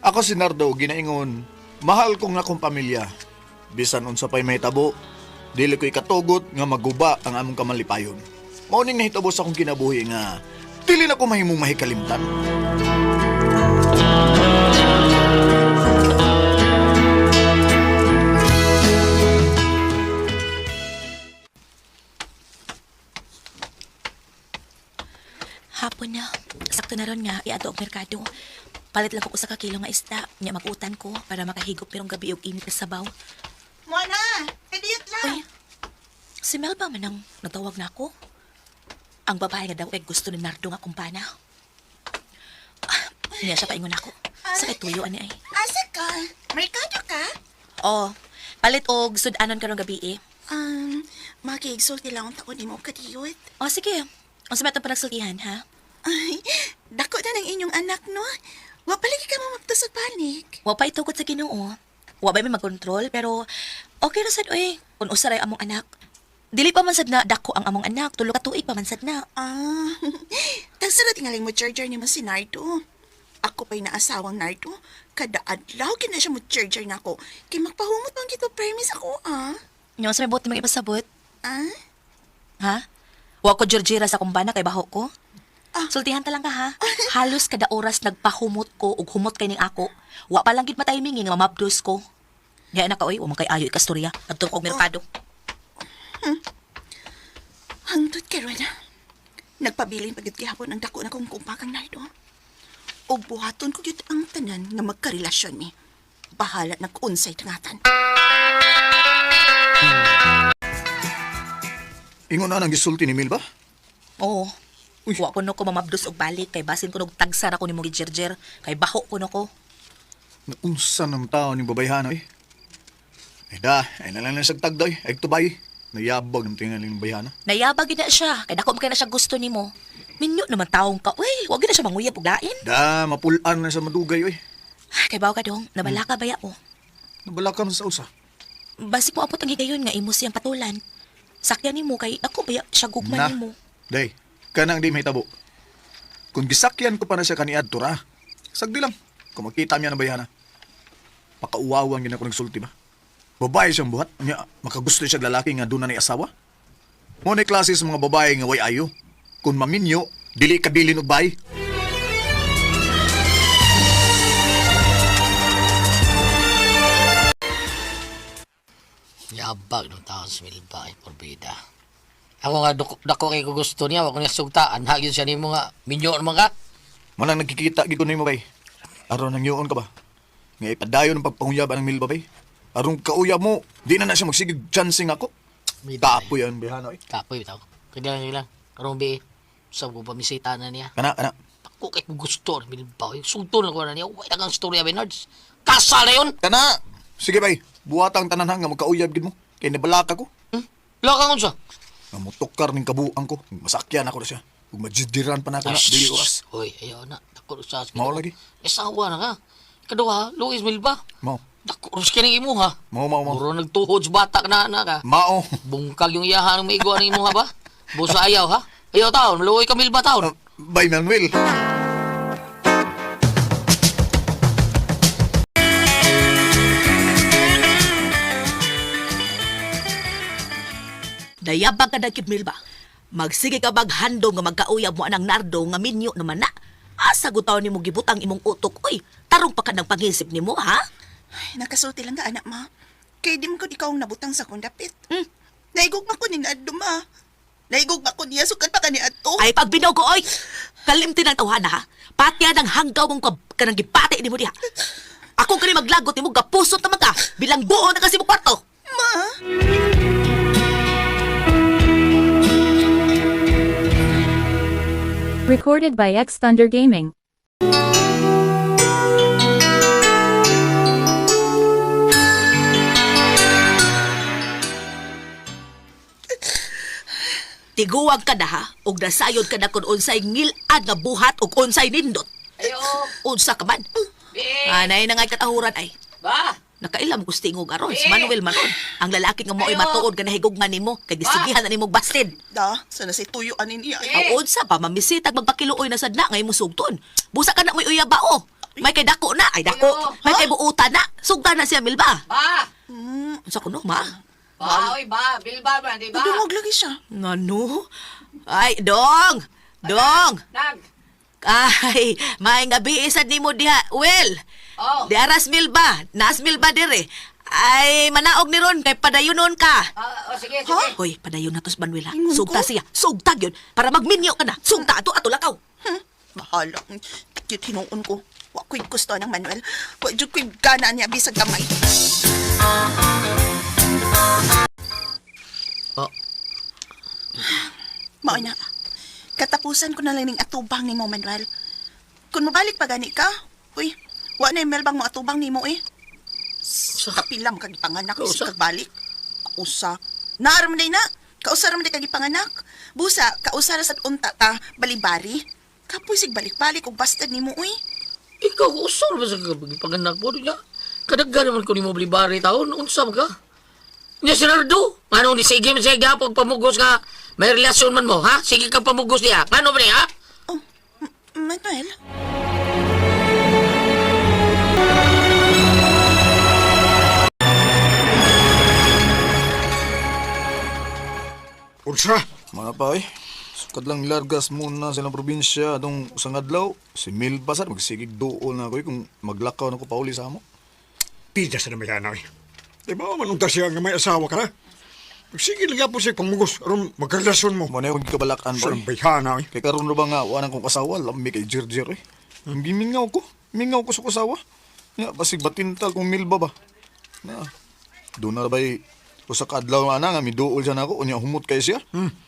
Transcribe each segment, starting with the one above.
Ako si Nardo, ginaingon, mahal ko nga akong pamilya. Bisan unsa pa'y mahitabo, dili ko ikatugot nga maguba ang among kamalipayon. Mao ning nahitabo sa akong kinabuhi nga dili na ko mahimong mahikalimtan. Hapon na. Sakto na ron nga, iadto og merkado. Palit lang ko usa ka kilo nga isda, nya mag-utan ko para makahigop pirong gabi og init na sabaw. Mona, kadiyot lang. Uy, si Mel ba man ang nagtawag na ako? Ang babae nga daw ay gusto ni Nardo nga kumpana. Ah, niya siya paingon ako. Sa kay tuyo ani ay. Asa ka? Merkado ka? Oh, palit og sudanon karong gabi eh. Makigsulti lang ang taon ni mo kadiyot. Oh, sige. Unsa man atong panagsultihan, ha? Ay, dako na ng inyong anak, no? Wa palagi ka mo magtusog panik. Wa pa itukod sa Ginoo. Wa ba may magkontrol pero okay ra sad oy kun usa ra among anak. Dili pa man sad na dako ang among anak, tulo ka tuig pa man sad na. Ah, tagsara tingaling mo charger ni mo si Nardo. Ako pa'y naasawang Nardo. Kada adlaw kina siya mo charger na ako. Kay magpahumot man kito permis ako, ah. Nyo sa may buot mga ipasabot, Ah? ha? Wa ko Georgira sa kumbana kay baho ko. Ah. Sultihan ta lang ka ha. Halos kada oras nagpahumot ko ug humot kay ning ako. Wa pa lang gid mataymingi nga mamabdos ko. Diya na ka oy, wa man kay ayo ikastorya. Adto og merkado. Hangtod karon na. Nagpabilin pagit gihapon ang dako na kong kumpakang Nardo. O buhaton ko gyud ang tanan nga magkarelasyon mi. Bahala na kung unsay tangatan. Ingon na nang gisulti ni Milba? Oo. Uy. Wa ko no ko mamabdos og balik kay basin ko nog tagsara ko nimo gijerjer kay baho ko no ko. Naunsa ng tao ni babayhana eh. Ay da, ay nalang lang sa tagday, ay tubay. Nayabag ng tingaling ng bayhana. Nayabag gid na siya kay dako man kay na siya gusto nimo. Minyo naman taong ka. Uy, wa gid na siya manguyab og lain. Da, mapulaan na sa madugay oy. Ay, kay bawo ka dong, nabala ka baya o. Nabala ka man sa usa. Basig mo apot ang higayon nga imo siyang patulan. Sakyan nimo kay ako baya siya gugma Na, nimo. day, kanang di mahitabo. Kung gisakyan ko pa na siya kaniadto ra, sagdi lang, kung makita niya ng bayhana. Pakauwawang gina ko nagsulti ba? Babae siyang buhat, niya, makagusto siya lalaki nga doon na ni asawa. Mo ni klase sa mga babae nga way ayo. Kung maminyo, dili kabilin og bay. Yabag ng taon sa Milba ay porbida. Ako nga dako, dako kay ko gusto niya, wa ko niya sugtaan. Nagyun siya nimo nga minyo naman ka. Manang nagkikita gid ko nimo bay. Aron nang yuon ka ba? Nga ipadayon ang pagpanguyab ang milba bay. Aron kauyab mo, di na na siya magsigig chancing ako. Kapoy ang bihano eh. Kapoy bitaw. Kaya lang lang. Karong bi sab ko pamisita na niya. Kana kana. Dako kay ko gusto ni Milba. Ay, Sugto na ko na niya. Way dagang storya Bernards. Kasal na yun. Kana. Sige bay, buhat ang tanan ha nga magkauyab gid mo. Kay nabalaka ko. Wala kang unsa. Nga motukar ning kabuang ko. Masakyan ako na siya. Ug majidiran pa na ako na dili oras. Hoy, ayaw na. Dako sa Mao lagi. Asawa na ka. Kaduha, Luis Milba. Mao. Dako ros kining imo ha. Mao mao mao. Muro nagtuhod sa batak na na ka. Mao. Bungkag yung iyahan ng maigo ang imo ha ba? Busa ayaw ha? Ayaw taon, maluoy ka Milba taon. Bay Manuel. Nayabag ka na kid Milba. Magsige ka baghandom nga magkauyab mo anang Nardo nga minyo naman na. Asa gutaw nimo gibutang imong utok oy. Tarong pa ka ng pangisip nimo ha? Ay, nakasulti lang ka, anak, ma. Kay di mo ko ikaw ang nabutang sa akong dapit. Hmm. Naigugma ko ni Nardo, ma. Naigugma ko niya, sukat pa ka ni Ato. Ay pagbinog ko oy. Kalimti ng tawhana ha. Patya ng hanggaw mong kanang gipati nimo diha. Ako kani maglagot nimo gapusot naman ka bilang buo na kasi mo kwarto. Ma! Recorded by X Thunder Gaming. Tiguwag ka na ha ug nasayod ka na kun unsay ngilad nga buhat ug unsay nindot. Ayo, Unsa ka man. Anay na nga katahuran ay. ba? Nakailam ko tingog aron si Manuel Maron. Ang lalaki nga mo'y matuod nga nahigugma nimo kay gisigihan na nimo basin. Da, sana say tuyo anin niya. Aw unsa pa mamisitag magpakiluoy na sadna ngay mo sugton. Busa ka na mo'y uyaba o. May kay dako na, ay dako. May kay buutan na. Sugta na siya Melba. Ba! Unsa kuno ma? Ba, oy, ba. Bilba man, di ba? Nadungog lagi siya. Ngano? Ay, dong. Dong. Nag. Ay, may gabi isad nimo diha. Well, Oh. di aras Melba, naas Melba dire. Ay, manaog ni ron kay padayonon ka. Oh, sige, sige. Hoy, padayon na to sa Manuela. Ingon Sugta ko? siya. Sugta gyud para magminyo ka na. Sugta ato ato lakaw. Bahala. Cute hinuon ko. Wa ko'y gusto ng Manuel. Wa jud ko'y gana niya bisag gamay. Oh. Mao na. Katapusan ko na lang ning atubang nimo, Manuel. Kung mabalik pa gani ka, uy, wa na yung melbang mo atubang nimo eh. Sa- Kapilam kag ipanganak Kausa? sa kagbalik. Kausa. Naaram day na. Kausa ra man day kag ipanganak. Busa, kausa ra sad unta ta balibari. Kapoy sig balik-balik og bastard nimo uy. Ikaw, usor ba sa pagpagandak mo? Niya, kadaggan naman ko ni mo blibari taon. Unsa ba ka? Niya, si Nardo. Ano, ni sige man siya gapog pamugos nga. May relasyon man mo, ha? Sige kang pamugos niya. Ano ba niya, ha? Oh, Manuel. Unsa? Mga pa eh. Sukad lang largas muna sa ilang probinsya atong usang adlaw. Si Milba sad magsigig duol na ako eh, kung maglakaw na ko pauli sa amo. Pida sa namayana eh. Di ba man unta siya nga may asawa ka na? Sige lang po siya pamugos aron magkarelasyon mo. Mo na yung gikabalakan Sa ba eh. bayhana eh. Kay karon ra ba nga wa nang kong asawa, lami kay Jirjir eh. Gimingaw ko. Mingaw ko sa kusawa. Nya basig batintal kung Milba ba. Na. Doon na ba'y usa ka adlaw ana nga miduol siya nako unya humot kay siya.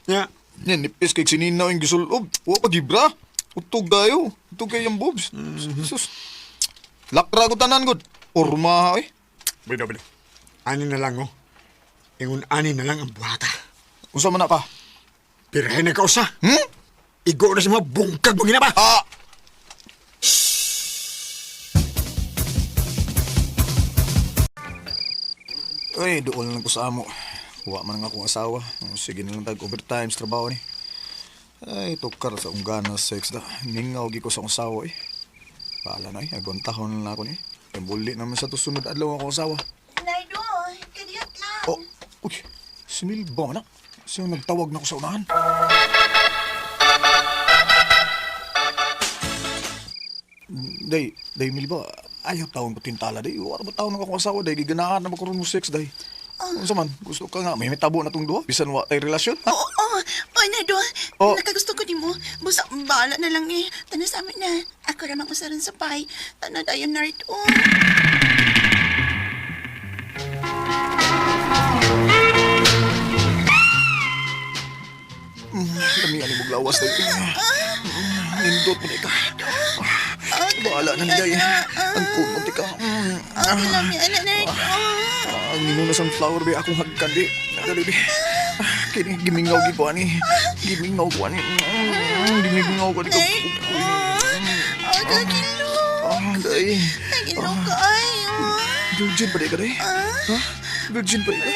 Nya, Nya nipis kay sininaw yung gisulob. Wa pa gibra. Utog dayo. Utog kay yung boobs. Sus. Lakra ko tanan gud. Orma eh. bido bido. Ani na lang oh. Ingon ani na lang ang buhata. Unsa man na pa? Pirahin na kausa. Hmm? Igo na sa mga bungkag mong ba? Ah! Uy, doon lang ko sa amo. Wa man ang akong asawa. Sige na lang tag overtime sa trabaho ni. Ay, tukar sa unggana sex da. Mingaw gi ko sa akong asawa eh. Bahala na eh, agwantahon na lang ako ni. Kaya buli naman sa tusunod adlaw akong asawa. Nardo, kadiyot lang. Oh, uy, si Milba na. Siya ang nagtawag na ko sa unahan. Day, day Milba, ayaw tawon ko tintala day. Wala ba tawon ako asawa day? Giganaan na ba ko ron mo sex day? Unsa man, gusto ka nga, may mitabo na tong duha. Bisan wa tay relasyon, ha? Oo, oo. Oh, Nardo, Oh. nakagusto ko nimo. Busa, bahala na lang eh. Tanas sa amin na. Ako ramang usaran sa pay. Tanad ayon, Nardo. Lami ani mong lawas day. Nindot mo na ka. Bahala na ni day. Ang kunot ka. Ang lami, ana, Nardo. Ang inuna sunflower be akong hagkan di. Dali be. Kini gimingaw gi ko ani. Gimingaw ko ani. Gimingaw ko di ko. Ang kagilo. Ah, day. Kagilo ka ay. oh. Virgin pa di ka day. Ha? Virgin pa di ka.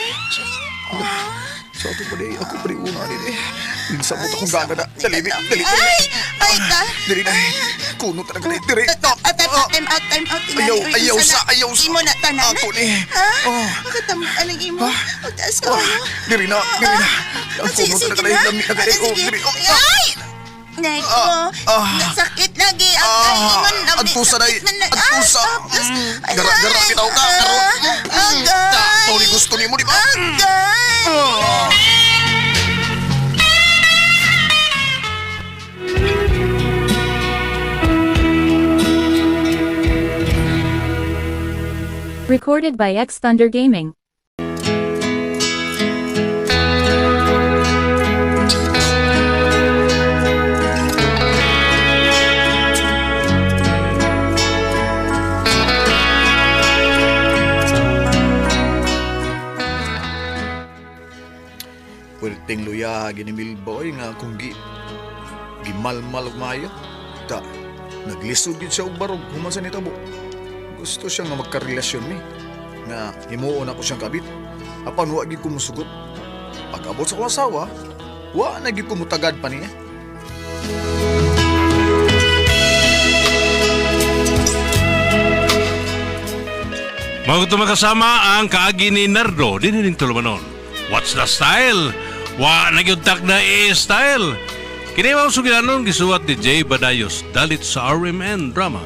Sa ato pa di, ako pa di una ani di. Minsan mo akong gana na. Dali be, dali. dali. Ay! Ay ka! Dali na. Kuno talaga di. Diri. Time out, time out. Tingali, Ayaw, uy, ayaw unsa sa, na? ayaw sa. Imo na tanan. Ako ni. Ha? Oh. Makatam- anong imo? Magtaas ka Oh, kayo. diri na, diri na. Ang Ah, kuno sige talaga na. di. Lami na kay. Oh, Sige. diri. Oh, ah. Ay! Nako, Ah, ah. nasakit lagi ang Ah, kaingon. ang tusa day. Ang tusa. Gara-gara bitaw ka, karon. Agay! Ta, mao ni gusto nimo di ba? Agay! Ah. Recorded by X Thunder Gaming. Pwerteng luya gini Milboy nga kung gi gimalmal og maayo. Ta, naglisod gid siya og barog human sa nitabo. Gusto siya nga magkarelasyon mi. Nga himuon ako siyang kabit. Apan wa gid ko musugot. Pag-abot sa akong asawa, wa na gid ko mutagad pa niya. Mao to makasama ang kaagi ni Nardo dinhi ning tulumanon. What's the style? Wa na gyud takna i-style. Kini mao sugilanon gisuwat ni Jay Badayos dalit sa RMN Drama.